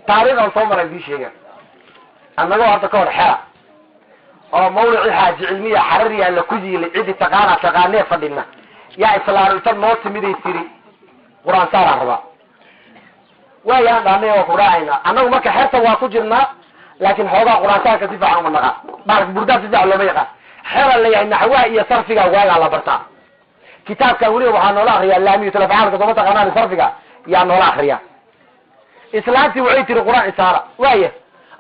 Taariikhan soo maray idii sheega. Annagoo hadda ka hor xera oo mawlicii Xaaji Cilmiya xarariyaa la ku yiilay, ciddii taqaanaa taqaanee, fadhina yaa islaan inta noo timiday tiri, "Qur-aan saaraan rabaa." Waayaan dhahnay, "Waa ku raacaynaa." Annagu marka xerta waa ku jirnaa, laakiin xoogaa qur-aan saarka si fiican uma naqaan, baalka burdaa si fiican looma yaqaan. Xera la yahay, naxwaha iyo sarfiga waagaa la bartaa. Kitaabkan weliba waxaa noola akriyaa laamiyatul afcaalka, sooma taqaanaan? Sarfiga yaa noola akriyaa. Islaantii waxay tiri, "Qur-aan isaara." Waaya,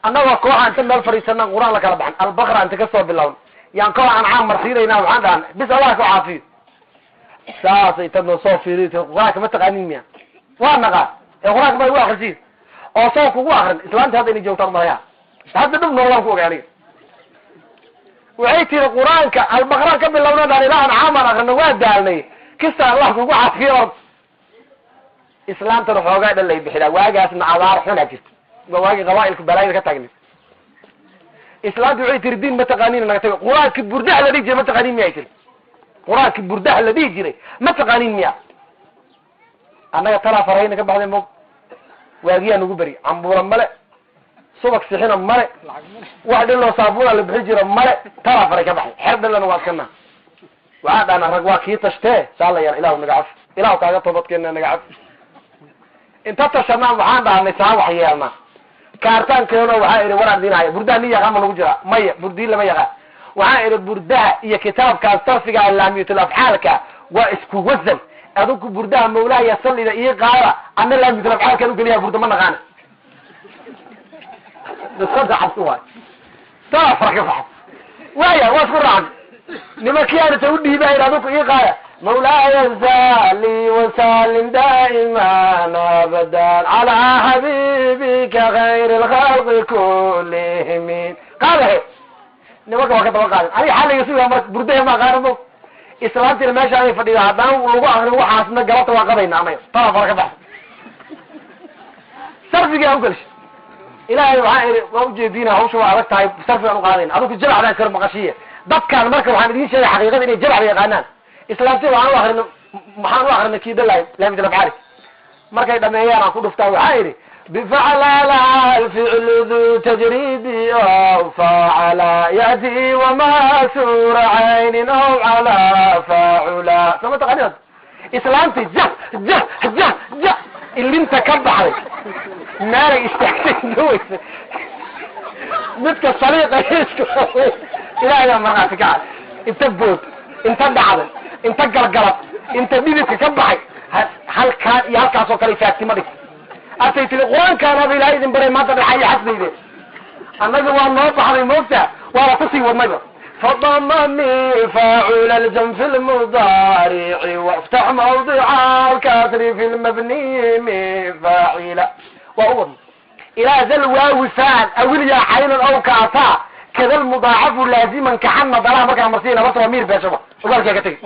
annagoo kooxa inta meel fadhiisana qur-aan la kala baxan, Albaqra inta kasoo bilown yaan koox aan caam marsiinayna. Waxaan dhahan, "Bis, Allah ku caafiyo." Saasay intad noo soo fiiriy, "Qur-aanka ma taqaanin miya?" "Waa naqaan." "Ee qur-aanka ma igu akrisiin oo soo kugu akrin?" Islaanti hadda inay joogtaan malaya, hadda dhib noolaan ku ogay aniga. Waxay tiri, "Qur-aanka Albaqraan ka bilowna." Dhaan, ilaa aan caamaan akrino waa daalnay. Kista, "Allah kugu caafiyo." Ord islaantana xoogaa dhan lay bixidaa. Waagaasna abaar xunaa jirta, waa waagii qabaailka balaayada ka taagna. Islaanti waxay tiri, "Diin ma taqaaniin, naga tago. Qur-aanki burdaha la dhihi jiray ma taqaaniin miya?" Tiri, "Qur-aanki burdaha la dhihi jiray ma taqaaniin miya?" Annaga talaa farahayna ka baxday mog. Waagiyaa nagu beri, cambuura male, subag sixina male, wax dhiloo saabuuna la bixi jiro male. Talaa faray ka baxay, xer dhilana waa iskana. Waxaa dhahna, "Rag waa kii tashtee, saa la yar. Ilahu naga caf, ilahu kaaga toobadkeena, naga caf." Inta tashanaan waxaan dhahnay, saa wax yeelna kaartaankeeno. Waxaa idhi, "Waraan idin haya. Burdaha nin yaqaan ma lagu jiraa?" "Maya, burdiin lama yaqaan." Waxaan idhi, "Burdaha iyo kitaabkaas sarfiga laamiyatul afcaalka waa isku wasan. Adinku burdaha mawlaaya sallida ii qaada, ana laamiyatul afcaalkaan ugeliyaa. Burda ma naqaana." Sadexas waay, taa fara ka baxay. Waaya, waa isku raacnay. Nimankii aan inta u dhiibahayn, "Adinku ii qaada mawlaaya salli wasalim daa'iman abadan calaa xabiibika khayr lkhalqi kulihim." Qaadahe, nimanka waa ka daba qaadin. Aniga xaliga sugaa marka burdahe ma aqaano mo. Islaantina meesha ay fadhida, haddaan lagu akrin waxaasna galabta waa qadayna anaga. Tala fara ka baxay, sarfigaa ugalsha. Ilaahay waxaan idhi, waa ujeediina, hawsha waa adag tahay, sarfigaan uqaadayna, adinku jabacdaan kar maqashiya dadkaan. Marka waxaan idiin sheegay xaqiiqada inay jabacda yaqaanaan. Islaamti waxaan u akrinay, maxaan u akrinay? Kii dalaay laamid afcaali. Markay dhameeyaan aan ku dhuftaa. Waxaa idhi, bifaclala alficlu du tajridi aw facala yati wamasura caynin aw cala facula. Sama taqaanid? Islaamti ja ja ja ja ilinta ka baxday, meelay istaagtay daweysa midka saliiqa isku. Ilahay baa markhaati kacay. Inta bood, inta dhacday, inta galgalad, inta dhididka ka baxay, halkaan iyo halkaas oo kale faagtima dhig. Artay tiri, "Qur-aankaanaba ilahay idin baray, maanta dhaxa iyo xasdayde." Annaga waa noo baxday, moogta waaba kusii wadnayba. Fadamami faacula aljam fi lmudaarici waftax mawdica alkasri fi lmabniyi min faacila. Waa u wadnay ilaa dal waawi faal awilyaa caynan aw kaataa kada lmudaacafu laaziman kaxana dalaha. Markaan marsiina horta waa miir beeshaba ogaalkaa ka tegi.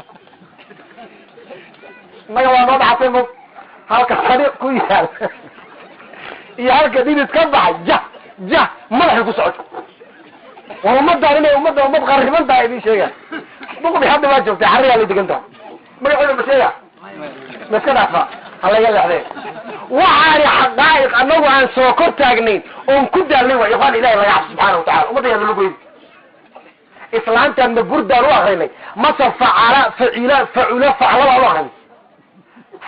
Innaga waa noo dhaxatay mog, halka sariiq ku yaal iyo halka dhidid ka baxay, jah jah madaxay ku socoto. War ummadaan inay ummadda ummad qariban tahay idin sheega. Duqdi hadda waa joogtay, xariyaa lay degan tahay. Magaceeda ma sheega? Ma iska dhaafa? Halaga leexdee. Waxaani xaqaa'iq annagu aan soo kor taagnayn oon ku daalnay waa ikhwaan. Ilahi laga cabso subxaana watacala, ummadda yaa lala goyni. Islaantaan ma burdaan u akrinay mase facala, facila, facula, faclaba u akrinay?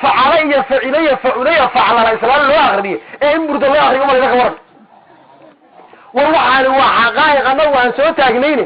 Facala iyo facila iyo facula iyo faclala islaan loo akriye ee in burda loo akriyo umalayna ka waran. War waxaani waa xaqaa'iq annagu aan soo taagnayne.